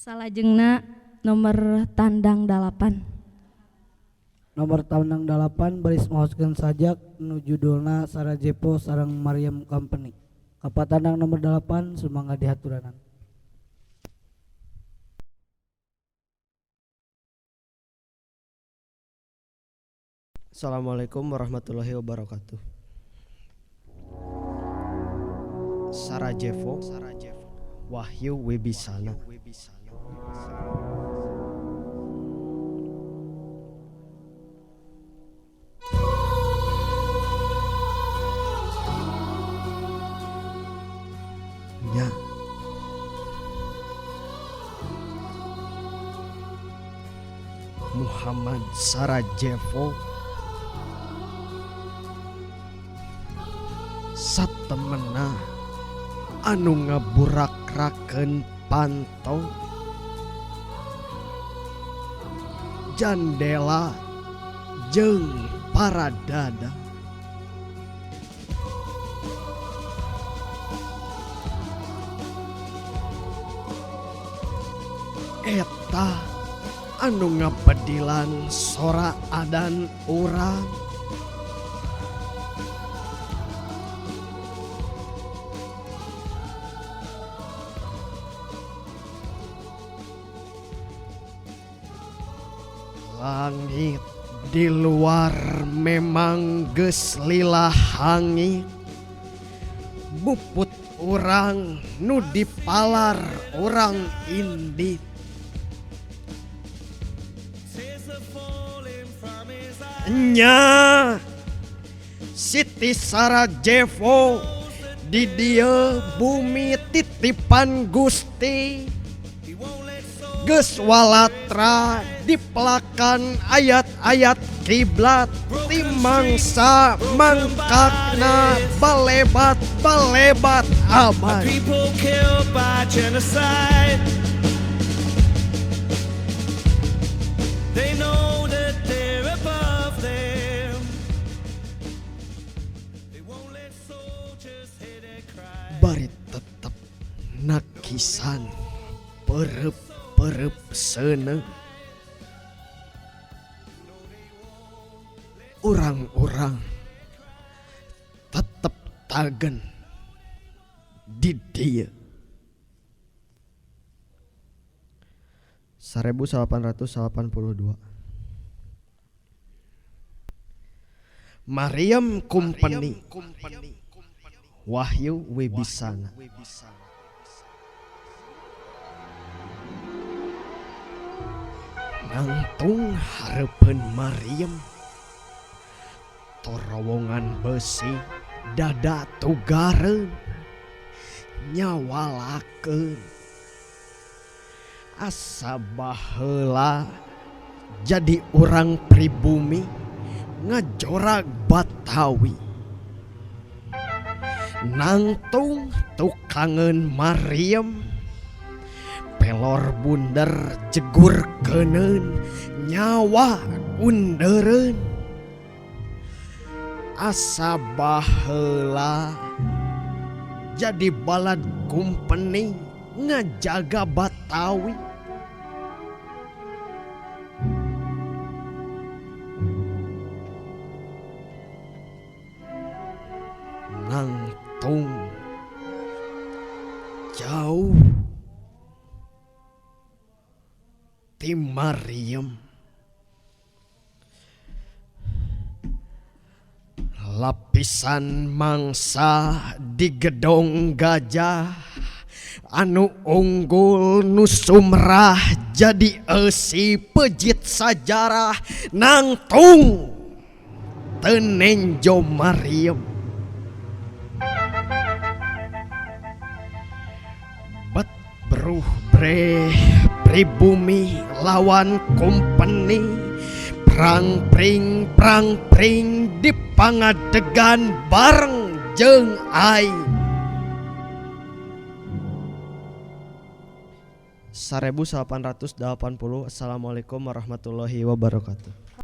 Salajengna nomor tandang 8. Nomor tandang 8 baris maoskeun sajak nu judulna Sarajevo sareng Maryam Company. Ka patandang nomor 8 sumangga dihaturanan. Assalamualaikum warahmatullahi wabarakatuh. Sarajevo, Wahyu Wibisana. Nya. Muhammad Sarajevo satemena anu ngaburakrakeun panto jandela jeung paradada. Eta anu ngapedilan sora adan urang. Langit di luar memang geus lila hangit, buput urang nu dipalar urang indit. Nya Siti Sarajevo di dieu bumi titipan Gusti, geus walatra dipelakan ayat-ayat kiblat ti mangsa mangkakna balebat balebat abad. Bari tetep nakisan perep-perep seuneu. Urang-urang tetep tagen di dieu. 1882 Maryam Company, Wahyu Wibisana. Nangtung hareupeun Maryam, torowongan besi dada tugareun nyawalakeun. Asa baheula jadi urang pribumi ngajorag Batawi. Nangtung tukangeun Maryam, pelor bunder jegur keuneun nyawa undereun. Asa baheula jadi balad kumpeni ngajaga Batawi. Nangtung jauh ti Maryam, lapisan mangsa di gedong gajah anu unggul nu sumrah jadi eusi pejit sajarah. Nangtung teu nenjo Maryam, bet bruh breh pribumi lawan kompeni, perang pring di pangadegan bareng jeung aing. 1880. Assalamualaikum warahmatullahi wabarakatuh.